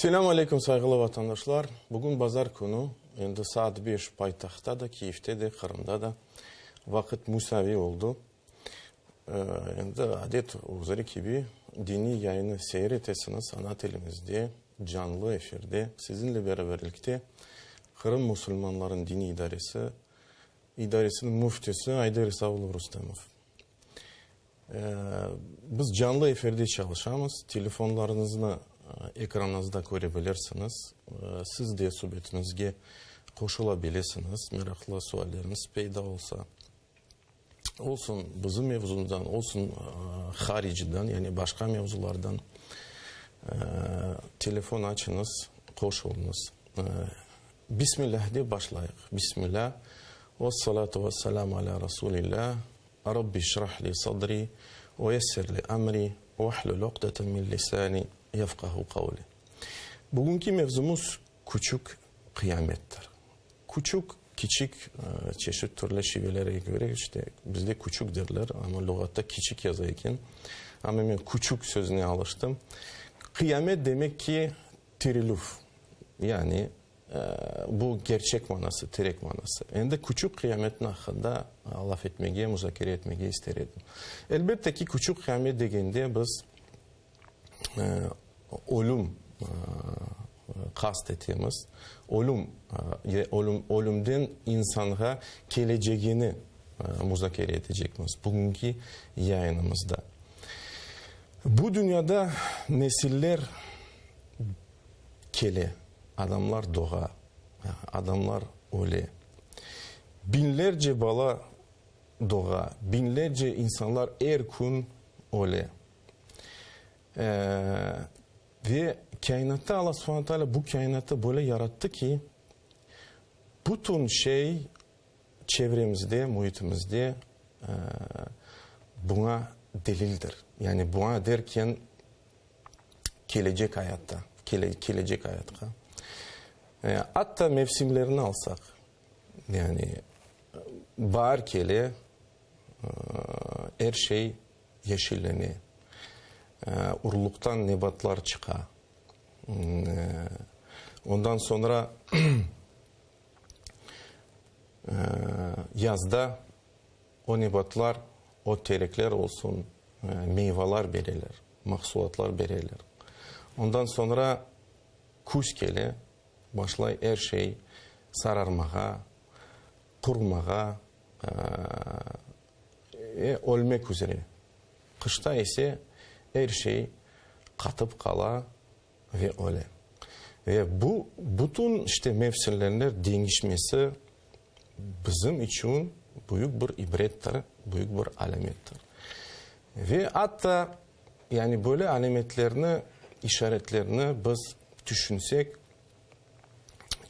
Selâm aleyküm, sayğılı vatandaşlar! Bugün bazar künü, endi saat beş paytahtta da, Kiyevde de, Qırımda da vaqıt musaviy oldı. Endi adet üzre kibi diniy yayını seyir etesiñiz ana tilimizde, canlı efirde. Siziñle beraberlikte Qırım musulmanlarınıñ diniy idaresi idaresiniñ müftisi Ayder İsağulov Rustemov. Biz canlı efirde çalışamız. Telefonlarıñıznı ekranıñızda köre bilirsiñiz. Siz de subetimizge qoşula bilesiñiz, meraqlı sualleriñiz peyda olsa. Olsun bizim mevzumızdan, olsun hariciden, yani başqa mevzulardan telefon açıñız, qoşulıñız. Bismillah dep başlayıq. Bismillah, vessalatu vesselamu ala rasulillah, Rabbi şrah li sadri, ve yessir li emri, vehlul uqdeten min lisani yefqahu qavli. Bugünki mevzumız küçük qıyamettir. Küçük, kiçik, çeşit türlü şivelerge köre, işte, bizde küçük derler, amma luğatta kiçik yaza eken. Amma men küçük sözüne alıştım. Qıyamet demek ki, tirilüv, yani bu kerçek manası, terek manası. Endi küçük qıyametniñ aqqında laf etmege, muzakere etmege ister edim. Elbette ki, küçük qıyamet degende biz ölüm qast etemiz, ölüm, ölümden insanğa kelecegini muzakere etecekmiz bugünki yayınımızda. Bu dünyada nesiller kele, adamlar doğa, adamlar öle. Biñlerce bala doğa, biñlerce insanlar er kün öle. Ve kâinatta Alla subhane teala bu kâinatı böyle yarattı ki, bütün şey çevremizde, müitimizde buña delildir. Yani buña derken, kelecek ayatta, kelecek ayatqa. Atta mevsimlerni alsaq, yani baar kele, er şey yeşillene, urluqtan nebatlar çıqa. Ondan soñra yazda o nebatlar, o terekler olsun, meyvalar bereler, mahsulatlar bereler. Ondan soñra küz kele, başlay er şey sararmağa, qurumağa, ve ölmek üzre. Qışta ise er şey qatıp qala ve öle. Ve bu bütün işte mevsimlerniñ deñişmesi bizim içün büyük bir ibrettir, büyük bir alâmettir. Ve atta yani böyle alâmetlerni, işaretlerni biz tüşünsek,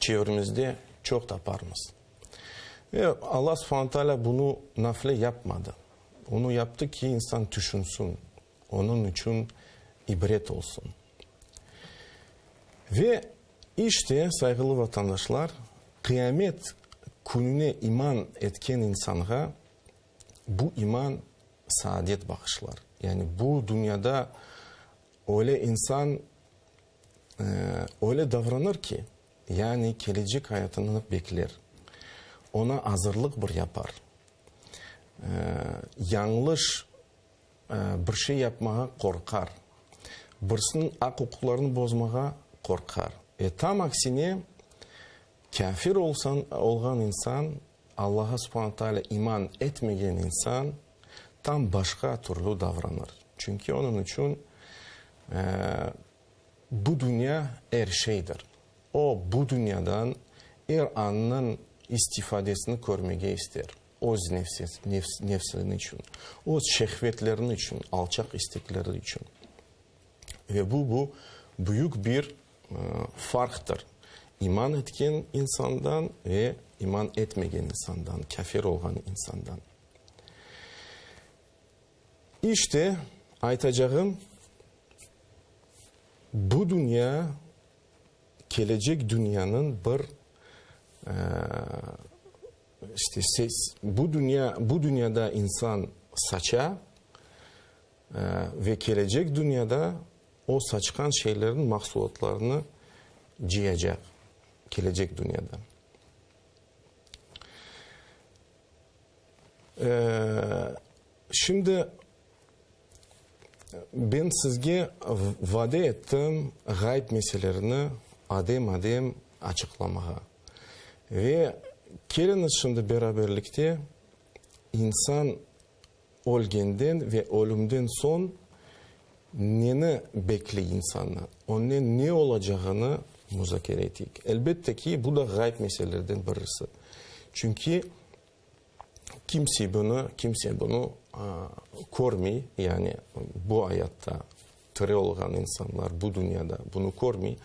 çevremizde çoq taparmız. Ve Alla subhane taalâ bunı nafile yapmadı. Onı yaptı ki, insan tüşünsin, onıñ içün ibret olsun. Ve işte, sayğılı vatandaşlar, qıyamet kününe iman etken insanğa bu iman saadet bağışlar. Yani bu dünyada öyle insan öyle davranır ki, yani kelecek ayatını bekler, oña azırlıq bir yapar, yañlış bir şey yapmağa qorqar, birisiniñ aq-uquqlarını bozmağa qorqar. Ve tam aksine, kâfir olğan insan, Allaha subhane taalâ iman etmegen insan tam başqa türlü davranır. Çünki onıñ içün bu dünya er şeydir. O, bu dünyadan er annıñ istifadesini körmege ister, öz nefsini içün, öz şehvetlerini içün, alçaq istekleri içün. Ve bu, bu büyük bir farqtır iman etken insandan ve iman etmegen insandan, kâfir olğan insandan. İşte, aytacağım, bu dünya kelecek dünyanıñ bir, işte, ses, bu dünya, bu dünyada insan saça, ve kelecek dünyada o saçqan şeylerniñ mahsulatlarını. cıyacaq kelecek dünyada. Şimdi ben sizge vade ettim ğayıp meselelerini adem-adem açıqlamağa. Ve keliñiz şimdi beraberlikte insan ölgenden ve ölümden soñ neni bekley insannı, onnen ne olacağını muzakere eteyik. Elbette ki, bu da ğayıp meselelerden birisi. Çünki kimse bunı, kimse bunı körmey, yani bu ayatta tiri olğan insanlar bu dünyada bunı körmey.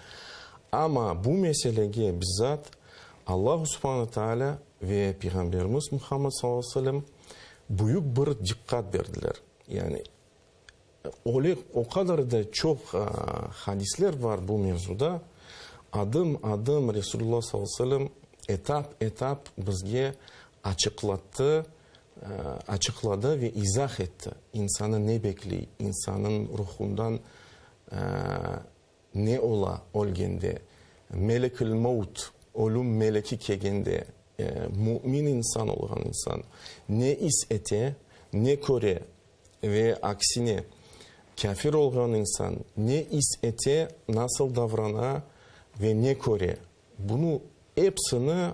Amma bu meselege bizzat Allahu subhane taalâ ve Peyğamberimiz Muhammed salâllahu aleyhi ve sellem büyük bir diqqat berdiler. Yani öyle o qadar da çoq hadisler bar bu mevzuda, adım-adım Resulullah salâllahu aleyhi ve sellem etap-etap bizge açıqlattı, açıqladı ve izah etti, insanı ne bekley, insanıñ ruhundan ne ola ölgende, melekül mevt, ölüm meleki kelgende, mümin insan olğan insan ne is ete, ne köre ve aksine, kâfir olğan insan ne is ete, nasıl davrana ve ne köre, Bunı epsini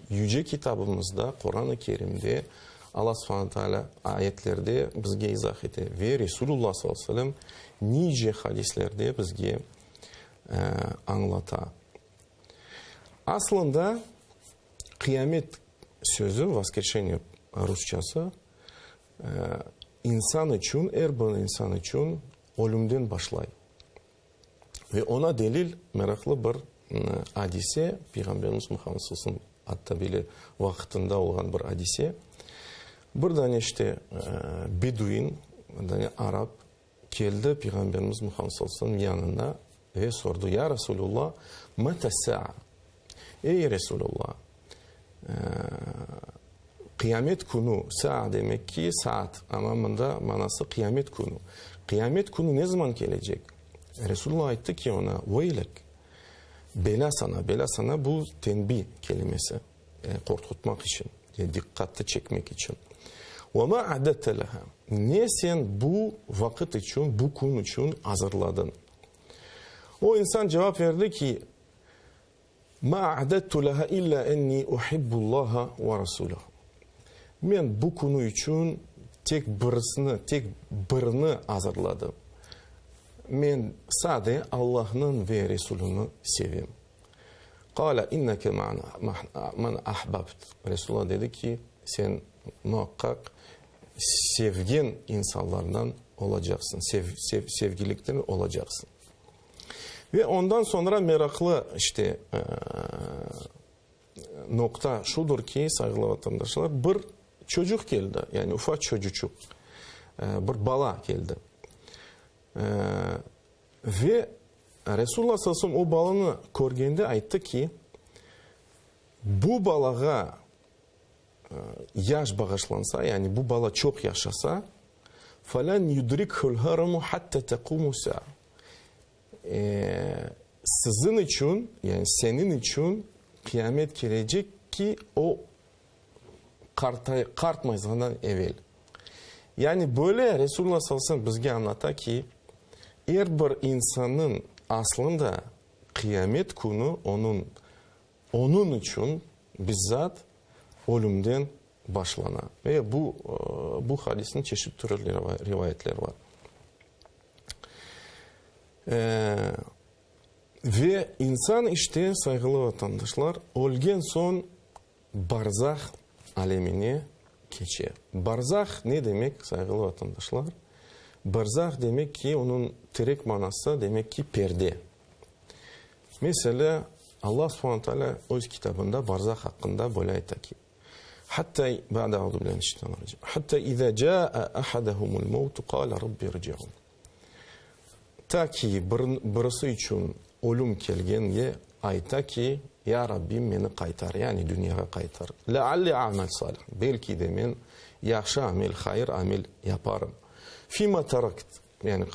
Yüce Kitabımızda, Quran-ı Kerimde Alla subhane taalâ ayetlerde bizge izah ete ve Resulullah sallallahu aleyhi ve sellem nice hadislerde bizge añlata. Aslında, qıyamet sözü, voskreşeniye rusçası, insan içün, er bir insan içün ölümden başlay. Ve oña delil, meraqlı bir adise, Peyğamberimiz Muhammed sallallahu aleyhi ve sellem atta bile vaqıtında olğan bir adise. Bir dane işte beduin, bir dane arap keldi Peyğamberimiz Muhammed sallallahu aleyhi ve sellem yanına ve sordı, Ya Resulullah, meta sa'a? Ey Resulullah, Qıyamet künü, saa demek ki, saat, amma mında manası qıyamet künü. Qıyamet künü ne zaman kelecek? Resulullah ayttı ki oña, Veylek, belâ saña, belâ saña, bu tenbi kelimesi, qorqutmaq içün, diqqatnı çekmek içün. Ve ma a'dette leha, ne sen bu vaqıt içün, bu kün içün azırladıñ? O insan cevap berdi ki, Ma a'dettu leha illa enni uhibbullaha ve rasulehu. Men bu künü içün tek birisini, tek birini azırladım. Men sade Allahnıñ ve Resulüni sevem. Qâle inneke men ahbabt. Resulullah dedi ki, sen muaqqaq sevgen insanlardan olacaqsıñ, sevgilikten olacaqsıñ. Ve ondan soñra meraqlı, işte, noqta şudur ki, sayğılı vatandaşlar, bir çocuq keldi, yani ufaq çocuçıq, bir bala keldi. Ve Resulullah sallallahu aleyhi ve sellem o balanı körgende ayttı ki, bu balağa yaş bağışlansa, yani bu bala çoq yaşasa, felen yudrikhul haramu hatta tequmu sa'a. Siziñ içün, yani seniñ içün qıyamet kelecek ki, o qartay, qartmayzğandan evel. Yani böyle Resulullah sallallahu aleyhi ve sellem bizge añlata ki, er bir insannıñ aslında qıyamet künü onıñ Onıñ içün bizzat ölümden başlana. Ve bu, bu hadisniñ çeşit türlü rivayetleri bar. Ve insan işte, sayğılı vatandaşlar, ölgen soñ barzah alemine keçe. Barzah ne demek, sayğılı vatandaşlar? Barzah demek ki, onıñ terek manası demek ki, perde. Meselâ, Alla subhane taalâ öz kitabında barzah aqqında böyle ayta ki, Hatta, ba'de auzu billahi mineşşeytanirracim, Hatta izâ câe ahadahumul mevtu qâle rabbi irci'un. Ta ki bir, birisi içün ölüm kelgenge ayta ki, Ya Rabbim, meni qaytar, yani dünyağa qaytar. Lealli a'mel salih, belki de men yahşı amel, hayır amel yaparım. Fîmâ terakt, yani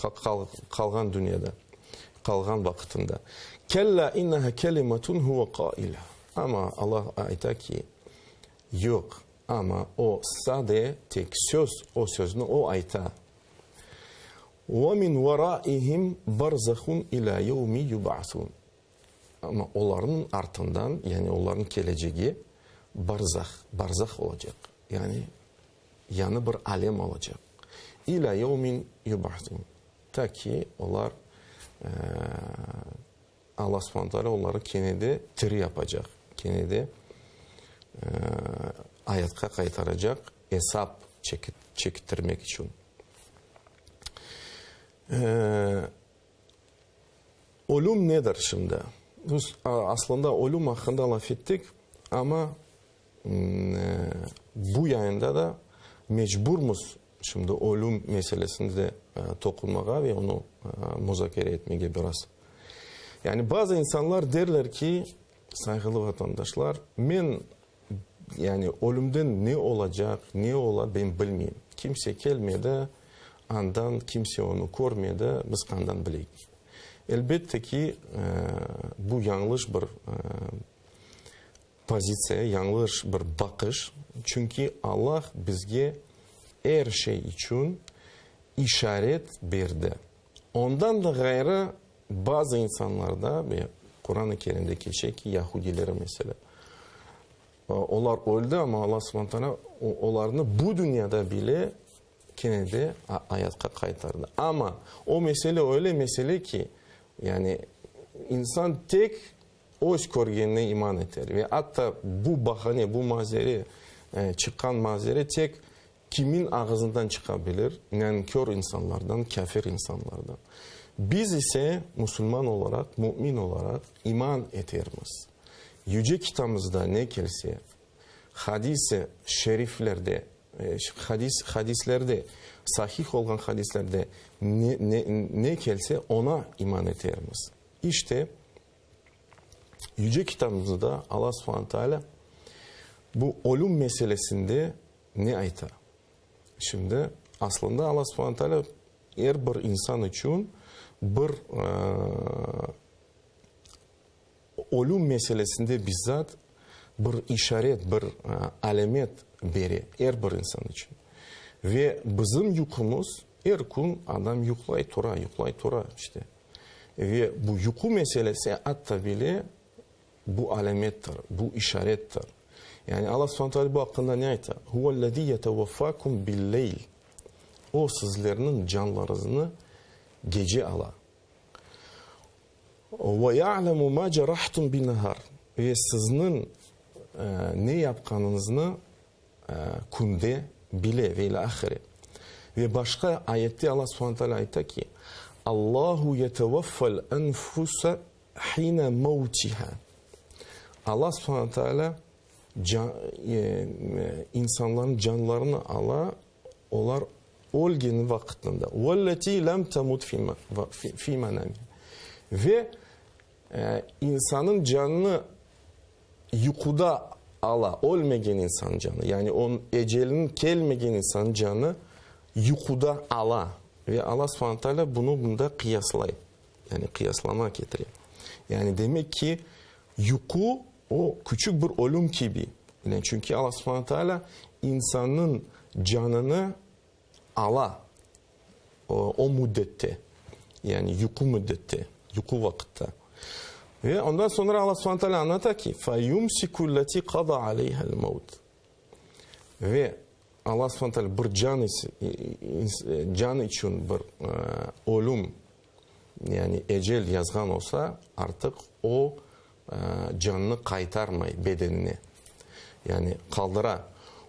qalğan dünyada. Qalğan vaqıtında. Kella inneha kelimetun huve qailuha. Amma Allah ayta ki, yoq, amma o sade tek söz, o sözni o ayta. Ve min veraihim barzahun ila yevmi yub'asun. Amma olarnıñ artından, yani olarnıñ kelecegi barzah, barzah olacaq, yani yañı bir alem olacaq. İlâ yevmin yub'asun, ta ki olar, Alla subhane teala oları kene de tiri yapacaq, kene de ayatqa qaytaracaq, esap çektirmek içün. Ölüm nedir şimdi? Biz aslında ölüm aqqında laf ettik, amma bu yayında da mecburmız şimdi ölüm meselesine de toqunmağa ve onı muzakere etmege biraz. Yani bazı insanlar derler ki, sayğılı vatandaşlar, men Yani ölümden ne olacaq, ne ola, ben bilmeyim. Kimse kelmedi, andan kimse onı körmedi, biz qandan bileyik. Elbette ki, bu yañlış bir pozitsiya, yañlış bir baqış, çünki Allah bizge er şey içün işaret berdi. Ondan da ğayrı, bazı insanlarda, ve Quran-ı Kerimde keçe ki, yahudilere meselâ, olar öldi, amma Alla subhane teala olarnı bu dünyada bile kene de ayatqa qaytardı. Amma o mesele öyle mesele ki, yani insan tek öz körgenine iman eter ve atta bu bahane, bu mazere, çıqqan mazere tek Kimin ağızından çıqa bilir? Nankör insanlardan, kâfir insanlardan. Biz ise, musulman olaraq, mümin olaraq iman etermiz. Yüce Kitabımızda ne kelse, hadis-i şeriflerde, hadis, hadislerde, sahih olğan hadislerde ne, ne, ne kelse, oña iman etermiz. İşte, Yüce Kitabımızda Alla subhane teala bu ölüm meselesinde Ne ayta? Şimdi, aslında Alla subhane teala er bir insan içün bir ölüm meselesinde bizzat bir işaret, bir alâmet bere er bir insan içün. Ve bizim yuqumız, er kün adam yuqlay tura, yuqlay tura, işte. Ve bu yuqu meselesi atta bile Bu alâmettir, bu işarettir. Yani Alla subhane teala bu aqqında ne ayta? Huvellezî yeteveffâkum billeyl. O, sizlerniñ canlarıñıznı gece ala. Ve ya'lemu mâ cerahtum binnehâr. Ve sizniñ ne yapqanıñıznı künde bile ve ilâ ahire. Ve başqa ayette Alla subhane teala ayta ki, Allahu yetevaffel enfusa Hine mevtiha, Alla subhane teala insanlarnıñ canlarını ala, olar ölgeni vaqıtında. Velleti lem temut fi menamiha. Ve insanıñ canını yuquda ala, ölmegen insan canı, yani onıñ eceliniñ kelmegen insan canı yuquda ala. Ve Alla subhane teala bunı bunda qıyaslay. Yani qıyaslama ketire. Yani demek ki, yuqu o küçük bir ölüm kibi. Yani çünki Alla subhane teala insannıñ canını ala o müddette, yani yuqu müddette, yuqu vaqıtta. Ve ondan soñra Alla subhane teala añlata ki, feyumsiku'lleti qada aleyha'l mevt. Ve Alla subhane teala bir can, can içün bir ölüm, yani ecel yazğan olsa, artıq o cannı qaytarmay bedenine, yani qaldıra.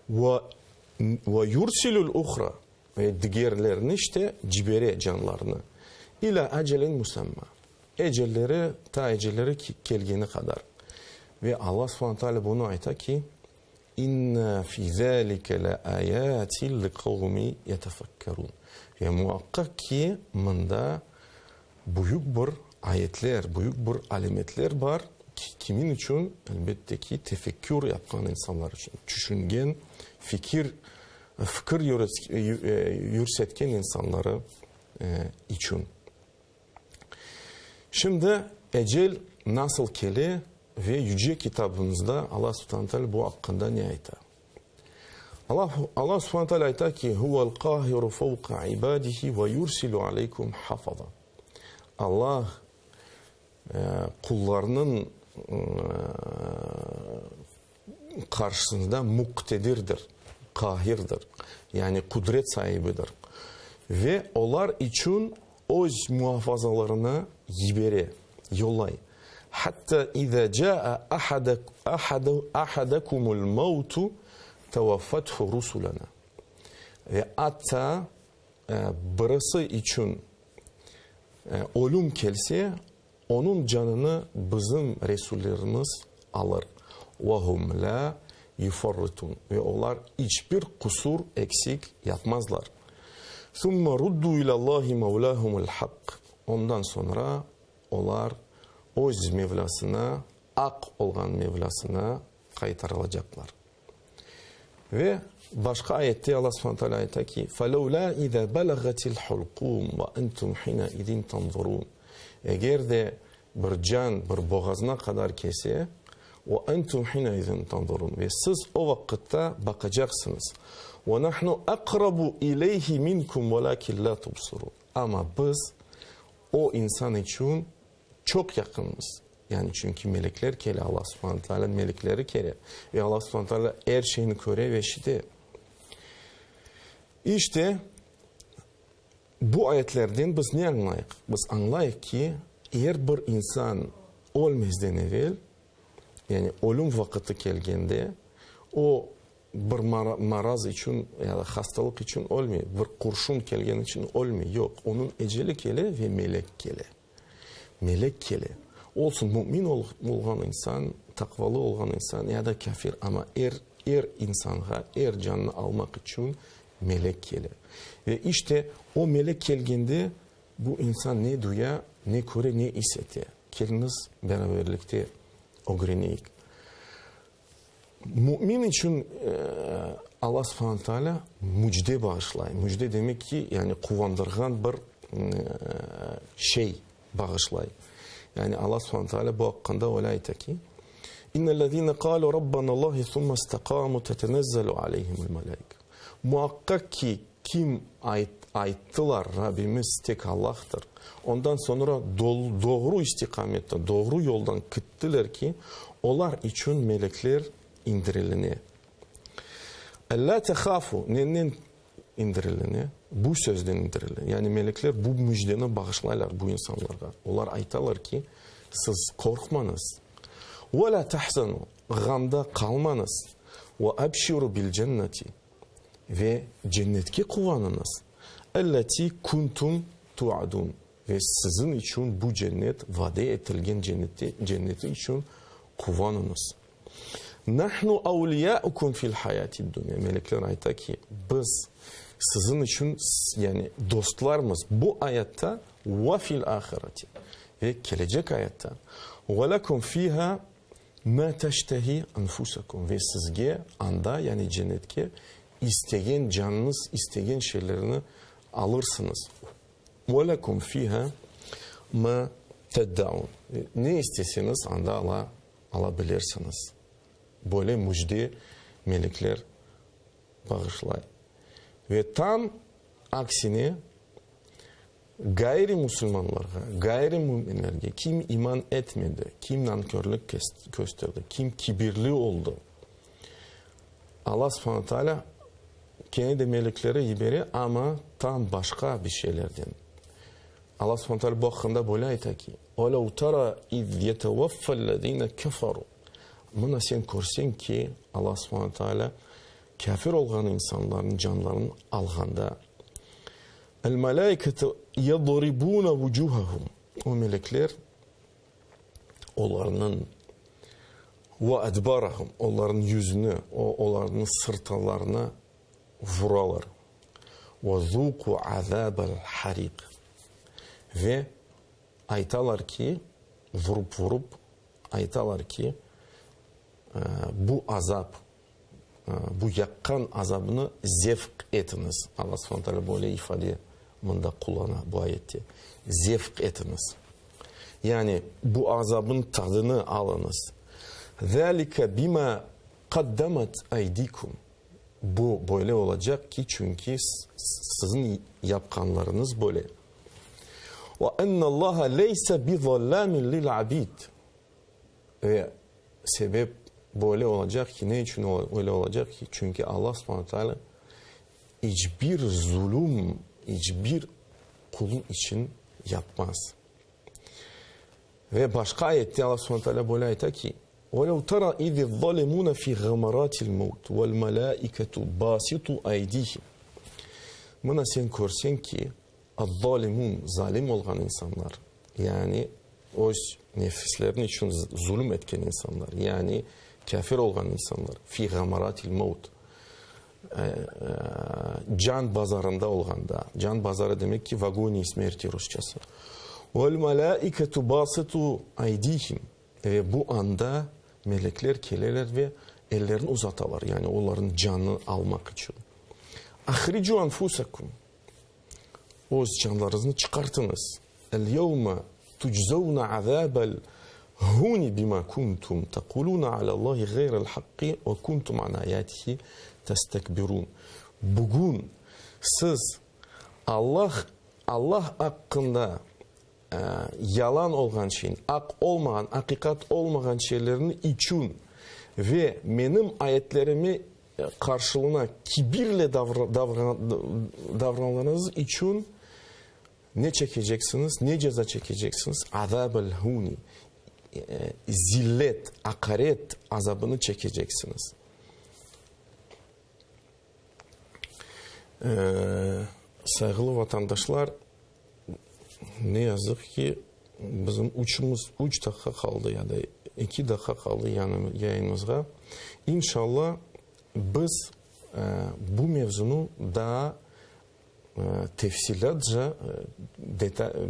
Ve yursilül uhra, ve digerlerini işte cibere canlarını, ilâ acelin musamma, ecelleri, ta ecelleri kelgeni qadar. Ve Alla subhane teala bunı ayta ki, İnne fi zâlike le âyâtin li kavmi yetefekkerûn. Ve muaqqaq ki, mında büyük bir ayetler, büyük bir alâmetler bar, kimin içün? Elbette ki, tefekkür yapqan insanlar içün, tüşüngen, fikir, fikir yürsetken insanları içün. Şimdi ecel nasıl kele ve Yüce Kitabımızda Alla Subhane Teala bu aqqında ne ayta? Alla, Alla Subhane Teala ayta ki, Huvel qahiru fevqa ibadihi ve yursilu aleykum hafaza. Allah qullarınıñ qarşısında muqtedirdir, qahirdir, yani qudret saibidir ve olar içün öz muafazalarını yibere, yollay. Hatta iza caa ahadakumul mevtu tevaffathu rusulana. Ve atta birisi içün ölüm kelse, Onıñ canını bizim resullerimiz alır, ve hum lâ yufarritun, ve olar iç bir qusur, eksik, yapmazlar. Sümme ruddu ilâllâhi mevlâhumul haqq, ondan soñra olar öz Mevlâsına, aq olğan Mevlâsına qaytarılacaqlar. Ve başqa ayette Alla subhane teala ayta ki, Felevlâ izâ belagatil hulqûm ve entum hîneizin tanzurûn. Eger de bir can bir boğazına qadar kelse, ve entum hîneizin tanzurûn, ve siz o vaqıtta baqacaqsıñız. Ve nahnu akrabu ileyhi minkum velâkin lâ tubsirûn. Amma biz o insan içün çoq yaqınmız. Yani çünki melekler kele, Alla subhane taalânıñ melekleri kele ve Alla subhane taalâ er şeyni köre ve eşite. İşte, bu ayetlerden biz ne añlayıq? Biz añlayıq ki, er bir insan ölmezden evel, yani ölüm vaqıtı kelgende, o bir maraz içün ya da hastalıq içün ölmey, bir qurşun kelgeni içün ölmey, yoq, onıñ eceli kele ve melek kele. Melek kele. Olsun mümin olğan insan, taqvalı olğan insan ya da kâfir, amma er, er insanğa, er cannı almaq içün melek kele. Ve işte o melek kelgende bu insan ne duya, ne köre, ne is ete? Keliñiz, beraberlikte ögreneyik. Mümin içün Alla subhane taalâ mücde bağışlay. Mücde demek ki, yani quvandırğan bir şey bağışlay. Yani Alla subhane taalâ bu aqqında öyle ayta ki, İnnellezîne qâlû Rabbanallâhi summe istaqâmû tetenezzelû aleyhimul melâike. Muaqqaq ki, kim ayttılar, Rabbimiz tek Allahtır, ondan soñra doğru istiqamette, doğru yoldan kittiler ki, olar içün melekler indiriline. Ellâ tehâfû, nenden indiriline? Bu sözden indirile. Yani melekler bu müjdeni bağışlaylar bu insanlarğa. Olar aytalar ki, siz qorqmañız. Ve lâ tahzenû, ğamda qalmañız. Ve ebşirû bil cenneti, ve cennetke quvanıñız, elleti kuntum tuadun, ve siziñ içün bu cennet vade etilgen cennette, cenneti içün quvanıñız. Nahnu avliyaukum fil hayatid dunya, melekler ayta ki, biz siziñ içün, yani dostlarmız bu ayatta, ve fil ahireti, ve kelecek ayatta, ve lekum fiha Ma teştehi enfusekum, ve sizge anda, yani cennetke, istegen, canıñız istegen şeylerni alırsıñız. Ve lekum fiha ma teddaun, ne isteseñiz anda ala, ala bilirsiñiz. Böyle müjde melekler bağışlay. Ve tam aksine, Ğayri musulmanlarğa, ğayri müminlerge, kim iman etmedi, kim nankörlük kösterdi, kim kibirli oldı, Alla subhane taalâ kene de melekleri yibere, amma tam başqa bir şeylerden. Alla subhane taalâ bu aqqında böyle ayta ki, Ve-lev tera iz yetevaffellezine keferu. Mına sen körseñ ki, Alla subhane taalâ kâfir olğan insanlarnıñ canlarını alğanda, El-melâiketu yadribûne vucûhehum, o melekler olarnıñ, ve adbârahum, olarnıñ yüzüni, olarnıñ sırtlarına vuralar, ve zûkû azâbel harîq, ve aytalar ki, vurup-vurup aytalar ki, bu azap, Bu yaqqan azabnı zevq etiñiz. Alla subhane taalâ böyle ifade mında qullana bu ayette. Zevq etiñiz. Yani bu azabın tadını alıñız. Zâlike bimâ qaddemet aydikum. Bu böyle olacaq ki, çünki siziñ yapqanlarıñız böyle. Ve ennallaha leyse bizallamin lil abid. Ve sebep böyle olacaq ki, ne içün öyle olacaq ki, çünki Allah subhane teala iç bir zulüm iç bir qulu içün yapmaz. Ve başqa ayette Allah subhane teala böyle ayta ki, Ve lev tera iziz-zalimune fi gamaratil mevt vel-melâiketu basitu aydihim. Mına sen körseñ ki, az-zalimun, zalim olğan insanlar, yani öz nefislerini içün zulüm etken insanlar, yani kâfir olğan insanlar, fi gamaratil mevt, can bazarında olğanda, can bazarı demek ki, v agoniyi smerti rusçası, vel-melâiketu basitu aydihim, ve bu anda melekler keleler ve ellerini uzatalar, yani olarnıñ canını almaq içün. Ahricu anfusakum, öz canlarıñıznı çıqartıñız, el-yevme tuczevne azabel huni bima kuntum tekulune alallahi gayrel haqqi ve kuntum an ayatihi testekbirun. Bugün siz Allah, Allah aqqında yalan olğan şeyni, aq olmağan, aqiqat olmağan şeylerni içün ve menim ayetlerime qarşılığına kibirle davranğanıñız içün ne çekeceksiñiz, ne ceza çekeceksiñiz? Azab-ül huni, zillet, aqaret azabını çekeceksiñiz. Sayğılı vatandaşlar, ne yazıq ki, bizim üçümiz, üç daqqa qaldı ya da eki daqqa qaldı yayınımızğa. İnşallah, biz bu mevzunı daa tefsilâtca,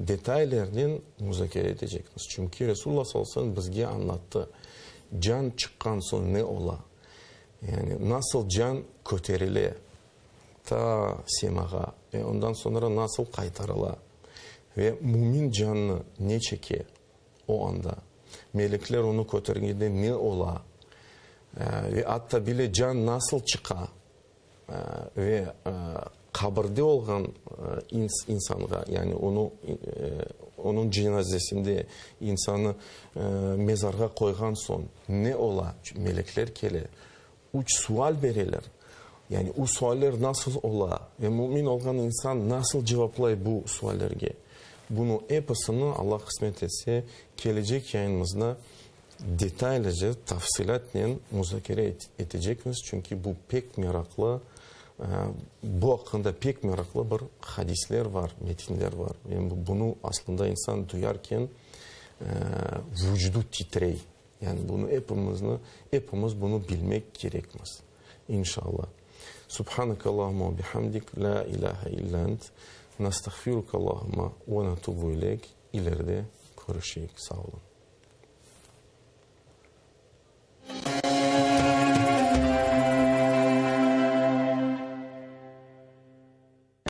detaylernen muzakere etecekmiz. Çünki Resulullah sallallahu aleyhi ve sellem bizge añlattı, can çıqqan soñ ne ola, yani nasıl can köterile ta semağa ve ondan soñra nasıl qaytarıla ve mümin cannı ne çeke o anda, melekler onı kötergende ne ola ve atta bile can nasıl çıqa ve qabirde olğan insanğa, yani onı, onıñ cenazesinde insanı mezarğa qoyğan soñ ne ola? Melekler kele, üç sual bereler. Yani o sualler nasıl ola ve mümin olğan insan nasıl cevaplay bu suallerge? Bunı episini, Allah qısmet etse, kelecek yayınımızda Detaylıca, tafsilâtnen muzakere etecekmiz, çünki bu pek meraqlı, bu aqqında pek meraqlı bir hadisler var, metinler var. Yani bunı aslında insan duyarken vucudu titrey. Yani bunı epimizni, epimiz bunı bilmek kerekmiz. İnşallah. Subhaneke Allahumma ve bihamdik, la ilahe illa ent, nastağfiruke Allahumma ve natubu ileyk. İleride körüşeyik. Sağ olun.